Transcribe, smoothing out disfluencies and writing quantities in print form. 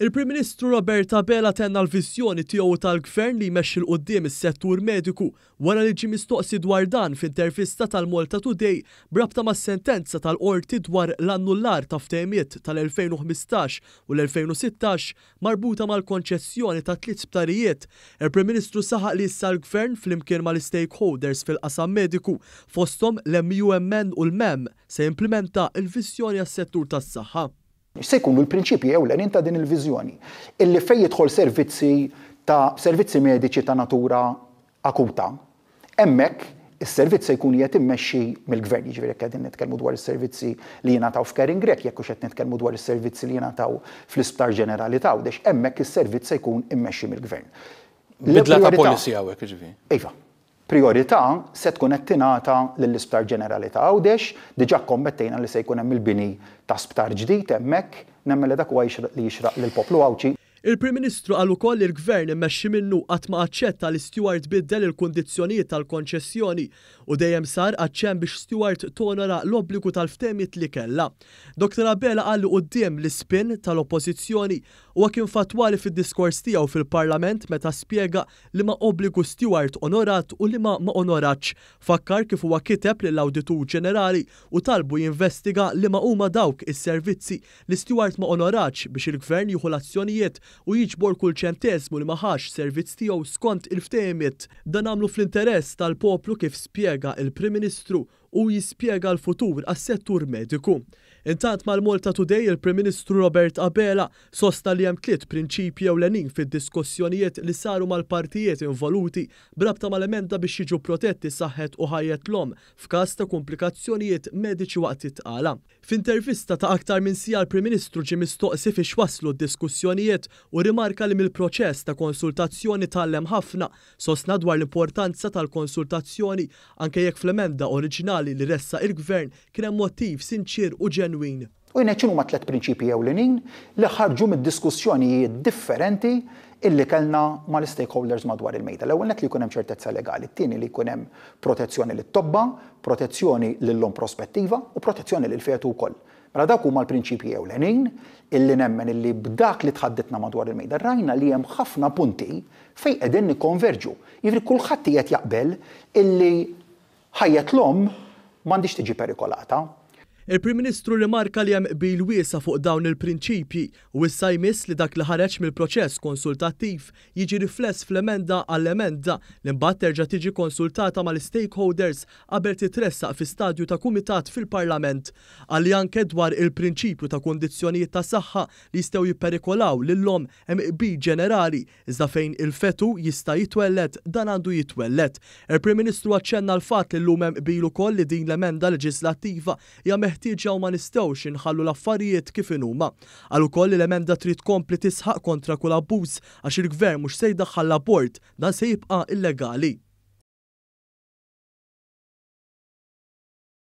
Il-Prim Ministru Robert Abela tenna l-viżjoni tiegħu u tal-Gvern li jmexxi 'l quddiem is-settur mediku wara li ġie mistoqsi dwar dan f'intervista tal-Malta Today b'rabta mas-sentenza tal-Qorti dwar l-annullar ta' ftehimiet tal-2015 u l-2016 marbuta mal-konċessjoni ta' tliet sptarijiet. Il-Prim Ministru saħaq li issa l-Gvern flimkien mal-istakeholders fil-qasam mediku, fosthom l-MUMN u l-MEM, se jimplimenta l-viżjoni għas-settur tas-saħħa. X'se jkunu l-prinċipji ewlenin ta' din il-viżjoni? Illi fejn jidħol servizzi ta' servizzi mediċi ta' natura akuta, hemmhekk is-servizz se jkun qiegħed immexxi mill-Gvern, jiġifieri jekk qegħdin nitkellmu dwar is-servizzi li jingħataw f'Caring Grech, jekk hux qed nitkellmu dwar is-servizzi li jingħataw fl-Isptar Ġenerali t'Għawdex, hemmhekk is-servizz se jkun immexxi mill-Gvern. Bidla ta' policy hawnhekk, jiġifieri. Iva. Prijorità se tkun qed tingħata lill-Isptar Ġenerali ta' Għawdex, diġà kkommettejna li se jkun hemm il-bini ta' sptar ġdid hemmhekk, nemmen li dak huwa li jixraq lill-poplu Għawdxi. Il-Prim Ministru qal ukoll li l-Gvern immexxi minnu qatt ma aċċetta li Steward biddel il-kundizzjonijiet tal-konċessjoni u dejjem sar aċċenn biex Steward tonora l-obbligu tal-ftehimiet li kellha. Dottor Abela qal li quddiem l-ispin tal-Oppożizzjoni huwa kien fattwali fid-diskors tiegħu fil-Parlament meta spjega liema obbligu Steward onorat u liema ma onoratx. Fakkar kif huwa kiteb lill-Awditur Ġenerali u talbu jinvestiga liema huma dawk is-servizzi li Steward ma onoratx biex il-Gvern jieħu l-azzjonijiet u jiġbor kull ċenteżmu li ma ħax servizz tiegħu skont il-ftehimiet. Dan għamlu fl-interess tal-poplu kif spjega il-Prim Ministru u jispjega l-futur għas-settur mediku. Intant mal-Malta Today il-Prim Ministru Robert Abela sostna li hemm tliet prinċipji ewlenin fid-diskussjonijiet li saru mal-partijiet involuti b'rabta mal-emenda biex jiġu protetti saħħet u ħajjet l-omm f'każ ta' kumplikazzjonijiet mediċi waqt it-tqala. F'intervista ta' aktar minn siegħa l-Prim Ministru ġie mistoqsi fiex waslu d-diskussjonijiet u rrimarka li mill-proċess ta' konsultazzjoni tgħallem ħafna. Sostna dwar l-importanza tal-konsultazzjoni anke jekk fl-emenda oriġinali li ressaq il-Gvern kien hemm motiv sinċier u ġenwin. U jien ngħid x'inhuma t-tliet prinċipji ewlenin li ħarġu mid-diskussjonijiet differenti illi kellna mal-istakeholders madwar il-mejda. L-ewwel nett li jkun hemm ċertezza legali, it-tieni li jkun hemm protezzjoni lit-tobba, protezzjoni lill-omm prospettiva u protezzjoni lill-fetu wkoll. Mela dawk huma l-prinċipji ewlenin illi nemmen illi b'dak li tħadditna madwar il-mejda rajna li hemm ħafna punti fejn qegħdin nikkonverġu. Jiġifieri kulħadd qiegħed jaqbel illi Ħajjet l-omm m'għandhiex tiġi perikolata. Il-Prim Ministru rrimarka li hemm qbil wiesa' fuq dawn il-prinċipji u issa jmiss li dak li ħareġ mill-proċess konsultattiv jiġi rifless fl-emenda għall-emenda li mbagħad terġa' tiġi konsultata mal-istakeholders qabel titressaq fi stadju ta' kumitat fil-Parlament. Qal li anke dwar il-prinċipju ta' kundizzjonijiet ta' saħħa li jistgħu jipperikolaw lill-omm hemm qbil ġenerali Iżda fejn il-fetu jista' jitwelled, dan għandu jitwelled. Il-Prim Ministru aċċenna l-fatt li llum hemm qbil ukoll li din l-emenda leġiżlattiva hija meħtieġa u ma nistgħux inħallu l-affarijiet kif inhuma. Qal ukoll li l-emenda trid tkompli tisħaq kontra kull abbuż għax il-Gvern mhux se jdaħħal l-abort, dan se jibqa' illegali.